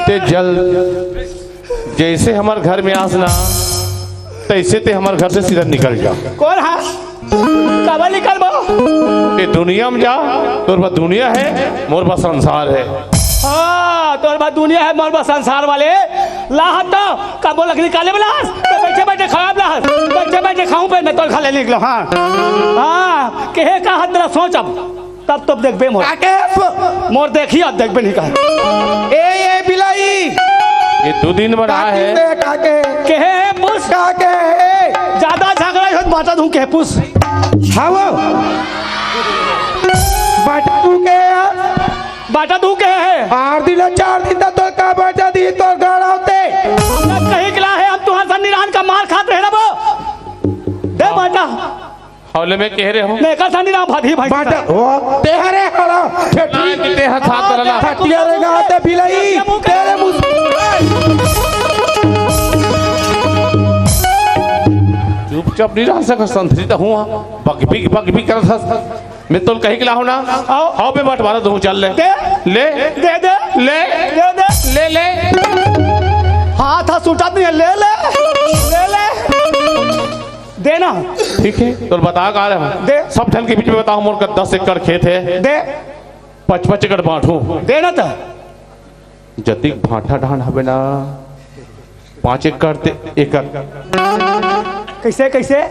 ते जल, जैसे हमर घर में आस ना, तैसे ते हमर घर से सीधा निकल जा। कौन हा? काबर निकलबो? ए दुनिया में जा, तोर बा दुनिया है, मोर बा संसार है। हाँ, तोर बा दुनिया है, मोर बा संसार वाले। लाहत तो कबो लकड़ी काले बलास, तो बैठे बैठे खाब लास, बैठे बैठे खाऊं पे मैं तोर खा ले निकलो। हाँ, हाँ, केहे का हद तेरा सोच अब, तब तो देखबे मोर। काके? मोर देखी अब देखबे नहीं कहा। ए, ए, बिलाई। ये दो दिन में रहा काकी है। दे, काके। केहे पूछ। काके। ज्यादा झगड़ा हो तो बांटा दूं, केहे पूछ। हाँ वो। बांटा तू के है? बांटा तू के है? आठ दिन, चार दिन तक तो का बांटा दी तो गाड़ा होते। हम लोग कहीं किला है, हम तुम्हारे साथ निरान का मार खात रहे ना वो। दे बांटा। हौले में कह रहे हो। मैं का सानी राम भाभी भाई बांटा। वो तेहरे हड़ा। ठेठी। ना, कि तेह था तरला। खटिया रे ना ते बिलाई। तेरे मुंह से। चुपचाप नहीं रह सका, संतरी तो हुआ। बक बिक, बक बिक करत हस। मैं तोल कहीं के लाहूं ना। आओ। आओ, मैं बंटवारा दूं, चल ले। दे। ले। दे दे। ले। दे दे। ले, ले। हाथ, हाथ सूटत नहीं है, ले ले। ले ले। देना। ठीक है, तो बता का रहा हूँ। दे। सब ठन के बीच में बताओ, मोर का दस एकड़ खेत है। दे। पच पच एकड़ बांटू। देना तो। जतिक भांटा ढान हवे ना, पाँच एकड़ ते एकड़। कैसे, कैसे?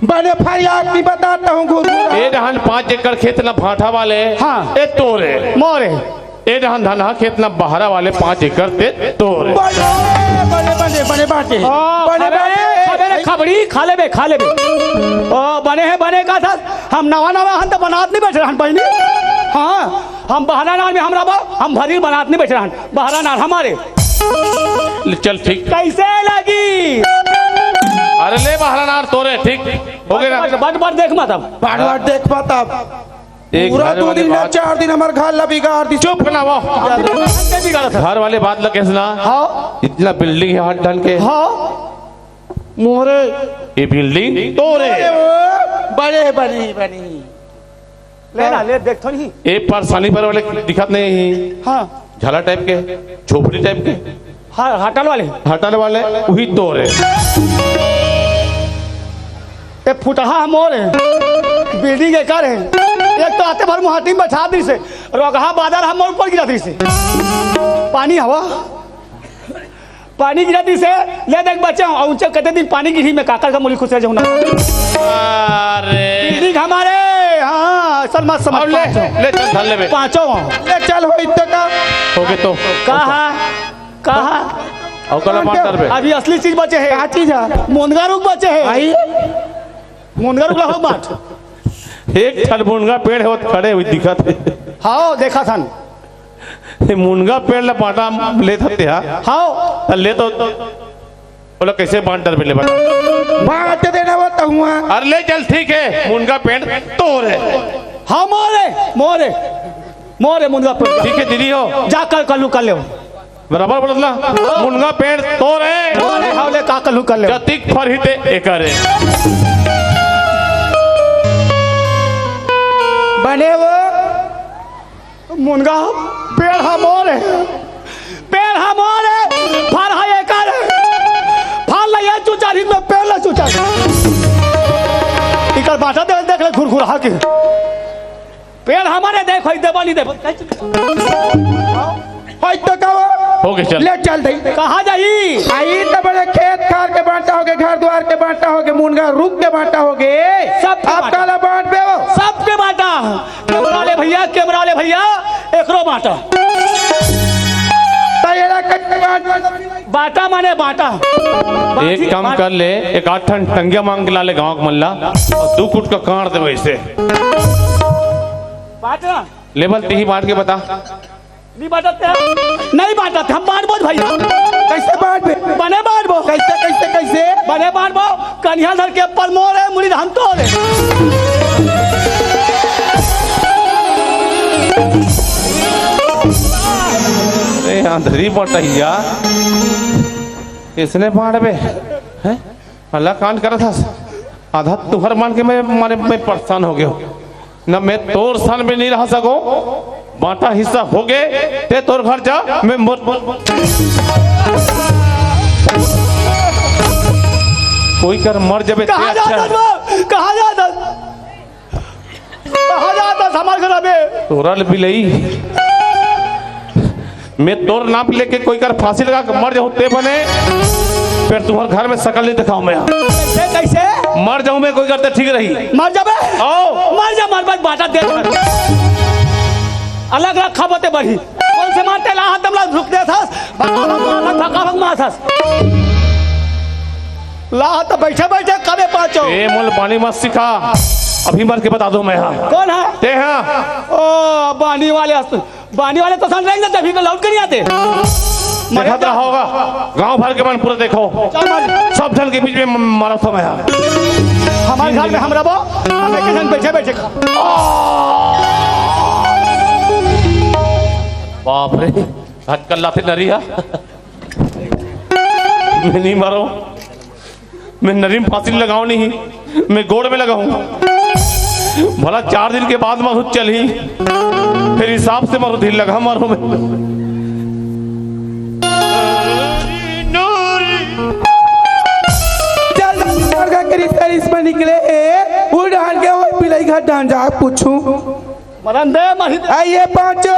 बने फरियाद नहीं बताता हूँ गुरु। ए ढान पाँच एकड़ खेत ना भांटा वाले। हाँ। ए तोरे। मोरे। ए डहन धनहा खेत न बहरा वाले पाँच एकड़ ते तोर। बड़े, बड़े, बड़े, बड़े बाटे। ओ, बड़े खबे, बाटे। खबे रे खबड़ी, खा लेबे, खा लेबे। ओ, बने हे, बने का था? हम नवा, नवा हन त बनात नहीं बैठ रहन बहिनी। हाँ, हम बहरा नार में हम रहबो, हम भरी बनात नहीं बैठ रहन। बहरा नार हमारे। ले, चल ठीक। कैसे लगी? अरे ले बहरा नार तोरे, ठीक। हो गया ना? बट, बट, बट देख मत अब। बट, बट देख मत अब। एक पूरा घर दो वाली दिन ना, बात। चार दिन हमार घर ला बिगाड़ दी। चुप ना वो। बिगाड़ा था। घर वाले बात ला कैसे ना? हाँ। इतना बिल्डिंग है हर ढंग के। हाँ। मोरे। ये बिल्डिंग तोरे। अरे वो बड़े बनी, बनी। ले ना, ले, देख तो नहीं। ये परेशानी पर वाले दिखत नहीं। हाँ। झाला टाइप के, झोपड़ी टाइप के। हा-, होटल वाले। होटल वाले, वही तोरे। ए फुटहा मोर हे, बिल्डिंग एकर हे। एक तो आते भर मुहाटी में बैठा दिस हे, रोगहा बादर हमर ऊपर गिरा दिस हे। पानी हवा, पानी गिरा दिस हे, ले देख बच्चा, और ऊंचे कते दिन पानी गिरी में काकर का मुली खुश रह जाऊं ना। अरे। बिल्डिंग हमारे, हाँ, असल मत समझ अब ले, पाँचों। ले चल, धर ले बे। पाँचों हो। ले चल, हो इतना का। हो गए तो। कहा? कहा? अउ कला मार डरबे। अभी असली चीज बचे हे। का चीज हे? मुनगा रुख बचे हे। आई? मुनगा रुख ला हो बांट। एक ठन मुनगा पेड़ हे, वो खड़े हुई दिखत हे। हाँ, देखा थन। ये मुनगा पेड़ ला बांटा लेत हते हा। हाँ। त ले तो बोला, कैसे बांट डर मिले बता? बांट देना वो तो हुआ। अरे ले चल, ठीक है, मुनगा पेंट तोर है। हाँ, मोरे, मोरे, मोरे मुनगा पेंट। ठीक है, दीदी हो। जा कर कल्लू कर ले। बराबर बोलत ना, मुनगा पेंट तोर है। मोरे हावले का कल्लू कर ले। जतिक फरही ते एकर है। बने वो मुनगा पेड़ हा मोर है, पेड़ हा मोर है, फर हा एकर है। फर ला ये चुचारी में पेड़ ला चुचारी। इकर बाटा दे, देख ले घुरघुरा के। पेड़ हमारे देख, होई देबा नहीं देबा। होई तो का हो? हो गए, चल। ले चल दे। कहाँ जाई? आई तो बड़े खेत खार के बांटा होगे, घर द्वार के बांटा होगे, मुनगा रुख के बांटा होगे। सब के आप बांटा। काला बांट बे हो? सबके बांटा। कैमरा ले भैया, कैमरा ले भैया, एकरो बांटा। तो एला कैसे बांट? बांटा माने बांटा। एक काम कर ले, एक आध ठन टंगिया मांग के ला ले गांव के मन ला, और दू कुट का काट दे वैसे। बांटा। लेवल तिही बांट के बता। नहीं बांटत है? नहीं बांटत, हम बांटबो भैया। कैसे बांटबे? बने बांटबो। कैसे, कैसे, कैसे? बने बांटबो। कन्हिया धर के परमोर है, मुड़ी धाम तोर है। अरे आंधरी बटैया, इसने बांटबे? हैं? अलग कांड करत हस। आधा तुहर मान के मैं, मारे, मैं परेशान हो गयो। न मैं तोर सन में नहीं रह सको। बांटा हिस्सा हो गए, ते तोर घर जा, मैं मोर, मोर, कोई कर मर जबे ते कहाँ अच्छा जात है। हस वो? कहाँ जात हस? कहाँ जात हस हमार घर अबे? तोरा ले बिलई। मैं तोर नाम लेके कोई कर फांसी लगा के मर जाऊं ते बने, फिर तुम्हारे घर में शकल नहीं दिखाऊं मैं। कैसे, कैसे? मर जाऊं मैं कोई करते ठीक रही। मर जाबे? आओ। मर जा, मर बस बाटा दे। अलग रखा बते बढ़ी। कौन से मारते ला हाथ दमला रुक दे थस। भगा भग मार थस, भगा भग मार थस। ला तो बैठे बैठे कबे पाचो। ए मोल पानी मत सिखा। अभी मर के बता दो मैं हाँ। कौन है? ते हाँ। ओ, बानी वाले अस-, बानी वाले तो सन रहेंगे, तभी तो लौट के नहीं आते। देखत रहा होगा, गांव भर के मन पूरा देखो। चल मार। सब जन के बीच में म-, मारा था मैं यहाँ। हमारे घर में हम रहो, हम एक जन बैठे बैठे खा। बाप रे, हटकल लाते नरिया। मैं नहीं मारो। मैं नरीम फांसी लगाऊं नहीं, मैं गोड़ में लगाऊं। भला चार दिन के बाद मारू चल ही, फिर हिसाब से मारू, ढील लगा मारू मैं। चल, लड़का के रिश्ता रिश्ता निकले, ए, वो डांड के, वो पिलाई घर डांड जा पूछूं। मरन दे, मरही दे। आइए पांचो।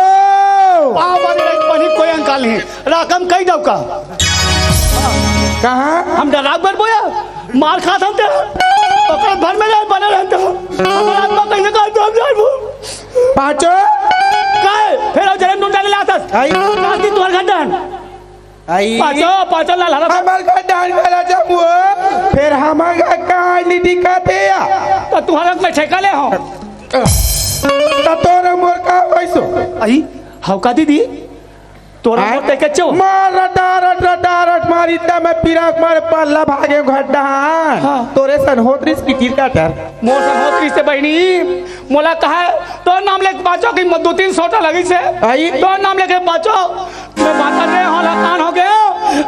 पाँव मारे लायक पानी कोई अंकाल नहीं। राकम कई दौका। कहाँ? हम डराक बर बोया। मार खात हम ते। ओकर भर में रहे, बने रहते हो। हमार आत्मा कैसे काट दो हम जान वो। पांचो। काय? फिर अब जन्म नून डाले लातस। आई। नाती तुम्हारे घर डहन। आई। पाचो, पाचो लाल हरा। हमर घर डांड वाला जमुआ, फिर हमर घर कहानी दिखाते या। तो तुम्हारा मैं ठेका ले हो। तो तोर मोर का वैसो। आई, हव का दीदी? तोरा आय? मोर ते कच्चो? मार रटा रट, रटा रट मारी, त मैं पिराक मारे पल्ला भागे घर डांड। हाँ। तोरे सन होत रिस की गिर का डर। मोर सन होत रिस से बहिनी, मोला कहा, तोर नाम लेके पाचो कि म-, दो तीन सोटा लगी से। आई? तोर नाम लेके पाचो, मैं बात नहीं हो, लतान हो गयो।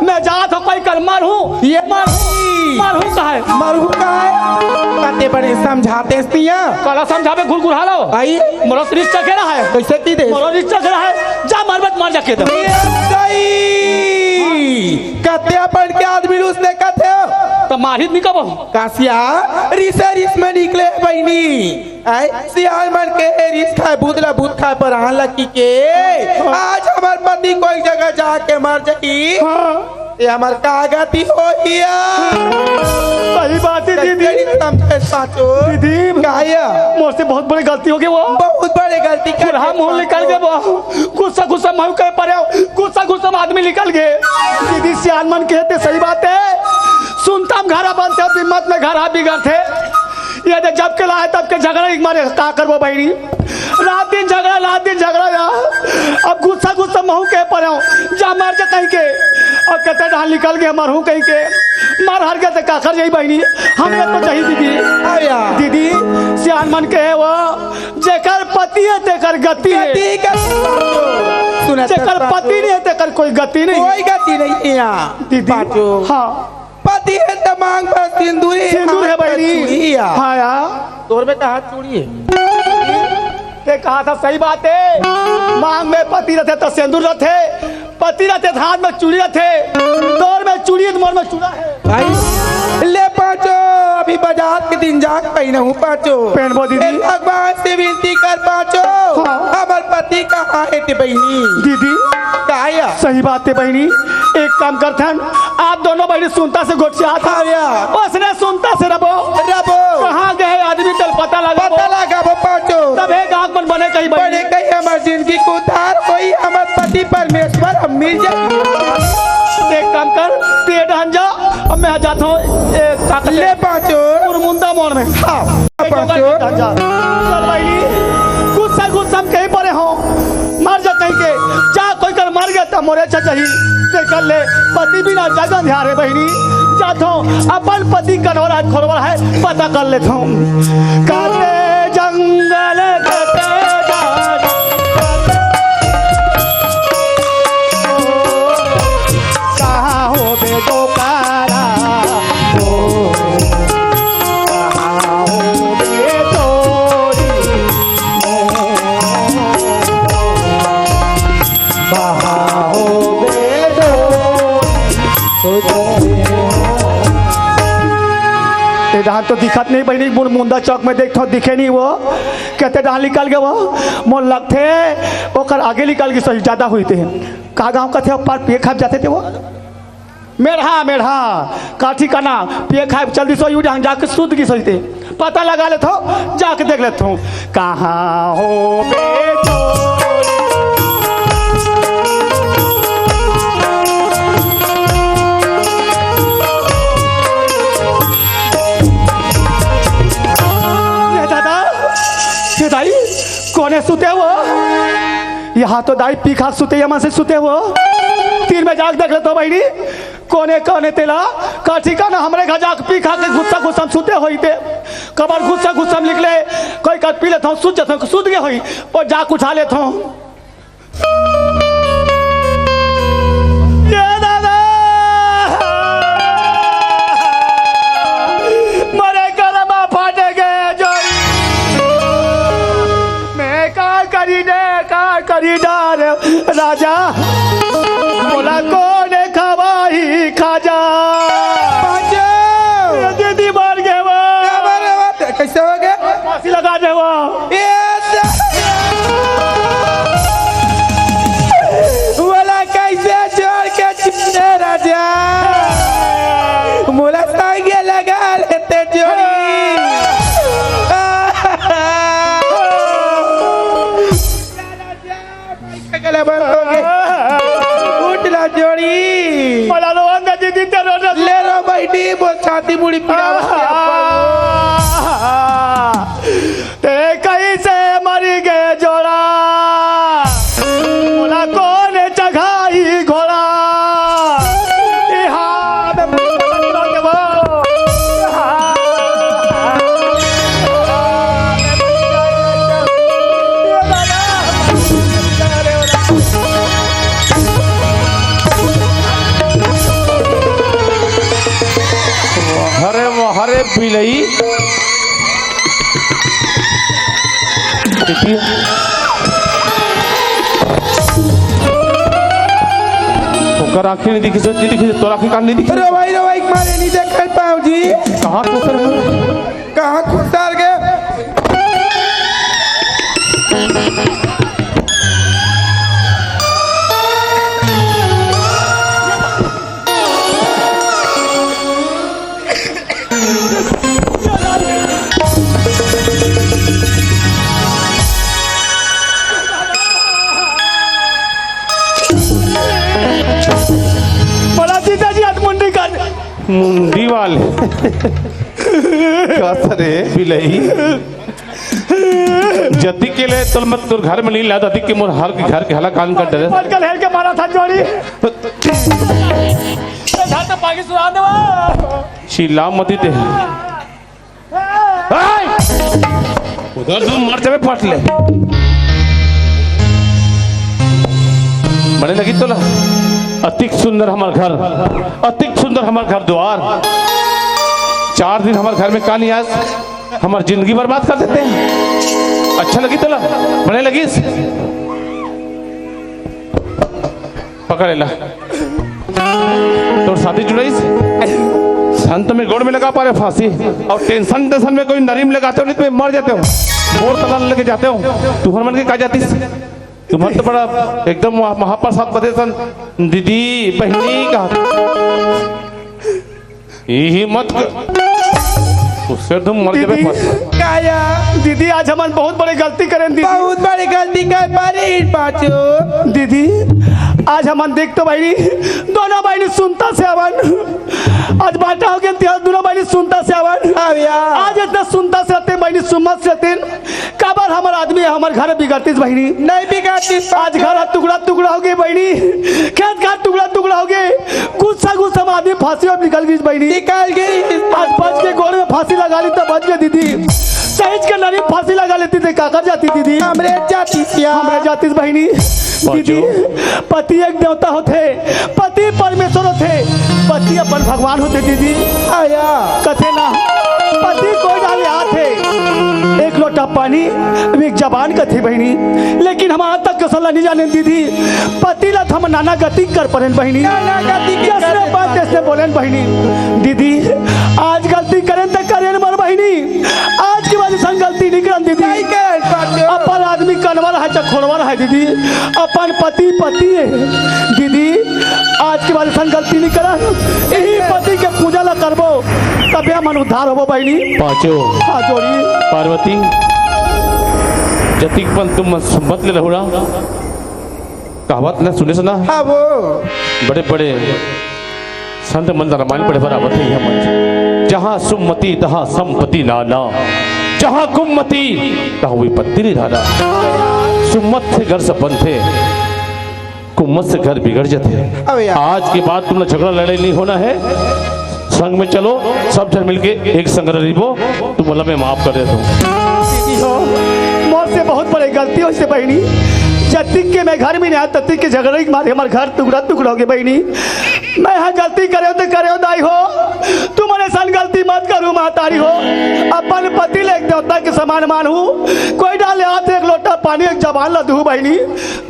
मैं जात हो कोई कर मर हूँ। ये मर हूँ, मर हूँ कहा है? मर हूँ कहा है? कते बड़े समझाते सिया। कला समझावे घुरघुरा लो। आई? मोरो रिश्ता के रहा है। कैसे की दे? मोरो रिश्ता के रहा है। जा मर मत मर जाके दो। ये सही। कते अपन के आदमी रूस ने कथे हो? तो मारित नहीं कबो। कासिया, रिसे रिस में निकले बहिनी। आय, सियान मन के रिस खाए, भूत ला भूत खाए, पर आन लकी के। आज हमर पति कोई जगह जाके मर जाई। हाँ। ये हमर का गति होइया? सही बात है, दीदी। तेरी समझे साचो। दीदी। काया? मोर से बहुत बड़ी गलती हो गई वो। बहुत बड़ी गलती कर बुढ़ा मुंह निकल गया वो। गुस्सा, गुस्सा में कह पड़े हो। गुस्सा, गुस्सा में आदमी निकल गए। दीदी, सियान मन कहते सही बात है। सुनता हम घरा बनते हो, बिम्मत में घरा बिगड़ते। ये दे, जब के लाए तब के झगड़ा एक मारे, का करबो बहिनी? रात दिन झगड़ा, रात दिन झगड़ा यार। अब गुस्सा गुस्सा महूं के परे हूं, जा मर जा कहिके। अब कते डहान निकल गे मरहूं कहिके। मर हर गे त का कर जाई बहिनी? हम ये तो जही दीदी। अरे यार। दीदी, सियान मन के हे वो, जेकर पति हे तेकर गति हे। गति, गति। सुनत जेकर हस पति नहीं हे तेकर कोई गति नहीं। कोई गति नहीं हे यार। दीदी। पाचू। हाँ। पति हे त मांग बर सिंदूरी, सिंदूर हे हाथ बर बहिनी। चूड़िया। हाँ यार। तोर में त हाथ चूड़ी हे। ते कहा था, सही बात हे। मांग में पति रथे त सिंदूर रथे, पति रथे त हाथ में चूड़ी रथे, तोर में चूड़ी हे त मोर में चूड़ा हे। भाई, ले पाचू, अभी बाजार के दिन जाके पहिनहूं पाचू। पहनबो दीदी। ए भगवान से विनती कर पाचू, हाँ। हमर पति कहाँ हे ते बहिनी? दीदी, का या? सही बात हे बहिनी, एक काम करथन, आप दोनों बहिनी सुनता से गोठियात हव। हाँ या। ओसने सुनता से रबो। रबो। कहाँ गे हे आदमी तेला पता लगाबो। पता लगाबो पाचू। तभे गाँव मन बने कही बहिनी। बने कही हमर जिंदगी के उद्धार होई, हमर पति परमेश्वर हम मिल जाई। एक काम कर, ते डहन जा, अब मैं जात हूँ, ए, का कहते ले पाचू। मुरमुंदा मोड़ में। हाँ। पाचू। चल भाई, गुस्सा गुस्सा में कहीं परे हो, मर जा कहीं के, जा कोई कर मर गया त मोरे अच्छा चाही, ते कर ले, पति बिना जग अंधियार हे बहिनी, जात हो, अपन पति कनवर हे, खोरवर हे, पता कर लेत हो। काटे जंगल, काटे जंगल। कहाँ हो बे डोकरा, ओ, कहाँ हो बे डोरी, ओ, कहाँ हो बे डोरी। ए डहन तो दिखत नहीं बहिनी, मुन-, मुंदा चौक में देखत हो, दिखे नहीं वो, कते डहन निकल गे वो, मोर लगथे ओकर आगे निकल गे, सही ज्यादा होई ते। का गाँव कथे, पार पिए खाए जाथे ते वो। मेढ़ा, मेढ़ा, का ठिकाना, पिए खाए चल दिस हो, यू डहन जाके सुत गिस होही ते। पता लगा लेत हो, जाके देख लेत हो। कहाँ हो बे डोरी? ये दादा, ये दाई, कोने सुते हो? यहाँ तो दाई पी खा सुते, ये मन से सुते हो। तीर में जाके देख लेत हो बहिनी, कोने कोने तेला का ठिकाना, हमरे घर जाके पी खा के गुस्सा गुस्सा में सुते होही ते। कबर गुस्सा गुस्सा में निकले, कोई कर पी लेत हो, सुत जात हो, सुत गे होही, ओ जाके उठा लेत हो। ये दादा, मरे करम फाटे गे जोड़ी। मैं का करी ने, का करी डार राजा, मोला कोन खवाही खाजा। बाजू। ये दीदी मर गे वो। क्या मर गे वो? कैसे हो गए? फांसी लगा दे वो। ये स-, मोला कैसे छोड़ के चले राजा? मोला संगे लगा लेते जोड़ी। गला बंद हो गए। उठ ला जोड़ी। मोला रोवन दे दीदी, ते रो, रो। ले रो बैठी, वो छाती मुड़ी पीड़ा। ते कैसे मरी गे जोड़ा? मोला कोन चघाही घोड़ा? इहाँ में अरे वो, अरे बिलई। देखिए। ओकर आँखें नहीं दिखी, सोच नहीं दिखी, तोर आँखें कान नहीं दिखी। रवाई, रवाई के मारे नहीं देख पाऊँ जी। कहाँ खुसर है? कहाँ खुसर गए? बोला जीजा जी, आज मुंडी कर। मुंडी वाले। का सरे? बिलई। जतिक के ले तोल मत तोर घर में नहीं ला, जतिक के मोर हर घर के हला कान कर डरे। पटकल हेल के मारा था जोड़ी। ए, घर तो पागी सुना देवा। चिल्ला मती ते। ए! उधर तुम मर जावे फट ले। बने लगी तोला। अतिक सुंदर हमार घर, अतिक सुंदर हमार घर द्वार। चार दिन हमार घर में का नहीं आस, हमार जिंदगी बर्बाद कर देते हैं। अच्छा लगी तोला, बने लगिस। पकड़ ला। तोर शादी जुड़ाइस, संत में गोड़ में लगा पा रहे फांसी, और टेंशन टेंशन में कोई नरीम लगाते हो, नहीं तो मैं मर जाते हो, मोर तला लेके जाते हो। तुहर मन के का जातिस? तुम्हार तो बड़ा एकदम महा-, महाप्रसाद बदे सन, दीदी बहनी का। यही मत कर। उससे तुम मर जाबे दीदी, फंस। काया? दीदी, आज हमन बहुत बड़े गलती करेन दीदी। बहुत बड़ी गलती कर पारी पाचू। दीदी, आज हमन देख तो बहिनी, दोनों बहिनी सुनता से हवन। आज बांटा हो गया, दोनों बहिनी सुनता से हवन। हाँ भैया। आज इतना सुनता से रहते बहिनी, सुमत से रहते, काबर हमर आदमी हमर घर बिगड़तिस बहिनी। नहीं बिगड़तिस। आज घर ह टुकड़ा टुकड़ा हो गए बहिनी, खेत घर टुकड़ा टुकड़ा हो गए, गुस्सा गुस्सा में आदमी फांसी में निकल गई बहिनी। निकल गई। आज बच के गोड़ में फांसी लगा ली तो बच गए दीदी, सहिज के नरी फांसी लगा लेती तो का कर जाती दीदी? हमरे जातिस या। हमरे जातिस बहिनी। दीदी, पति एक देवता होथे, पति परमेश्वर होथे, पति अपन भगवान होथे दीदी। आया। कथे ना, पति कोई डाले आथे, एक लोटा पानी, एक जबान कथे बहिनी। लेकिन हम आज तक के सलाह नहीं जाने दीदी, पति ला हम नाना गति कर परेन बहिनी। नाना गति के जैसे करे बात तैसे बोलेन बहिनी। दीदी, आज गलती करेन त करेन मर बहिनी, आज के बाद ऐसा गलती नहीं करन दीदी। नहीं करन पाचू। अपन आदमी कनवा रहा चाहे खोड़वा रहा दीदी, अपन पति पति है दीदी। आज के बाद ऐसा गलती नहीं करन, यही पति के पूजा ला करबो, तबे हमन उद्धार होबो बहिनी। पाचू। हाँ जोड़ी। पार्वती, जतिक पन तुम मत, मत ले रहुड़ा। कहावत न सुने सुना? हाँ वो। बड़े बड़े संत मन रामायण पढ़े बर आवत हे इहाँ मंच। जहाँ सुमति तहाँ संपत्ति नाना, जहाँ कुमति तहाँ विपत्ति निधाना। सुमत से घर सब बनथे, कुमत से घर बिगड़ जथे। अबे यार। आज के बाद तुमला झगड़ा लड़ाई नहीं होना है। संग में चलो, सब झन मिलके एक संग रहिबो, तुमला मैं माफ कर देता हूँ। मोर से बहुत बड़े गलती होइसे बहिनी, जतिक के मैं घर में नहीं आया, ततिक के झगड़ा के मारे हमर घर टुकड़ा टुकड़ा हो गए बहिनी। मैं हा गलती करेंव त करेंव दाई हो, तुमन अइसन गलती मत करू महतारी हो। अपन पति ले एक देवता के समान मानहू, कोई डाले आथे एक लोटा पानी, एक जबान ला दूहू बहिनी।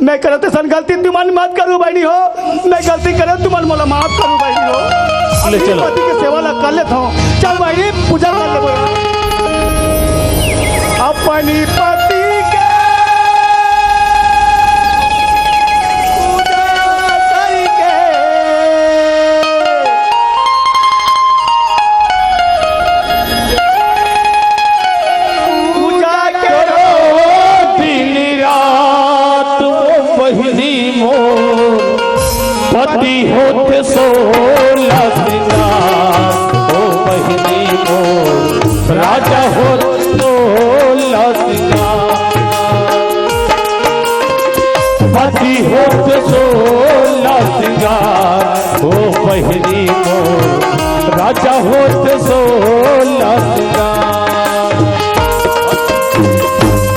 मैं करेंव त अइसन गलती तुमन मत करू बहिनी हो, मैं गलती करेंव तुमन मोला माफ करू बहिनी हो। ले अपनी चलो। पति के सेवा ला कर लेत हूँ, चल बहिनी पूजा कर ले। अपनी पति के पूजा करके पूजा करो दिन रात ओ बहिनी मोर, पति होत सोलह सिंगार ओ बहिनी मोर, राजा होत सोलह सिंगार। पति होत सोलह सिंगार ओ बहिनी मोर, राजा होत सोलह सिंगार।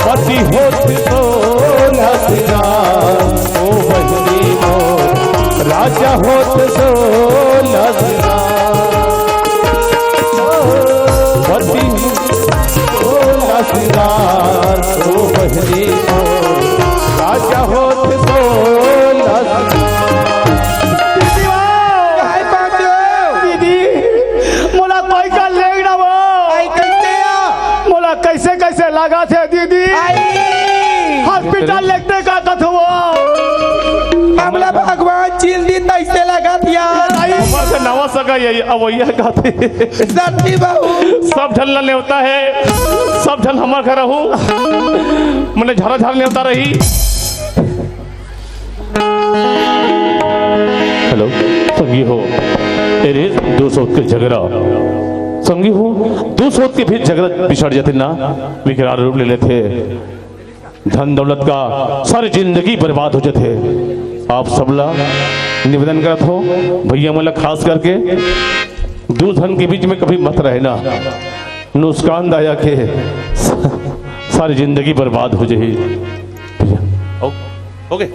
पति होत सोलह सिंगार ओ बहिनी मोर, राजा होत सोलह सिंगार। पति सोलह सिंगार ओ बहिनी मोर, राजा होत सोलह सिंगार। दीदी, मोला कोई का लेग ना वो। आई कैसे आ? मोला कैसे कैसे लगा थे दीदी? आई। हॉस्पिटल लेगते का कथो वो। हमला भगवान चिल दी तैसे लगा दिया। आई। ऊपर से नवा सगा ये अवैया का थे। सच्ची बहू। सब झन ला नेवता है, सब झन हमर घर रहू। मने झरा झरा नेवता रही। हेलो, संगी हो, एरे दो सौ के झगड़ा। संगी हो, दू सोच के भी झगड़ा बिछड़ जाथे ना, विकराल रूप ले लेथे। धन दौलत का सारी जिंदगी बर्बाद हो जाथे। आप सबला निवेदन करत हो, भैया मन ला खास करके, दू झन के बीच में कभी मत रहे ना, नुकसानदायक हे, सारी जिंदगी बर्बाद हो जाही। भैया, हो, हो गए?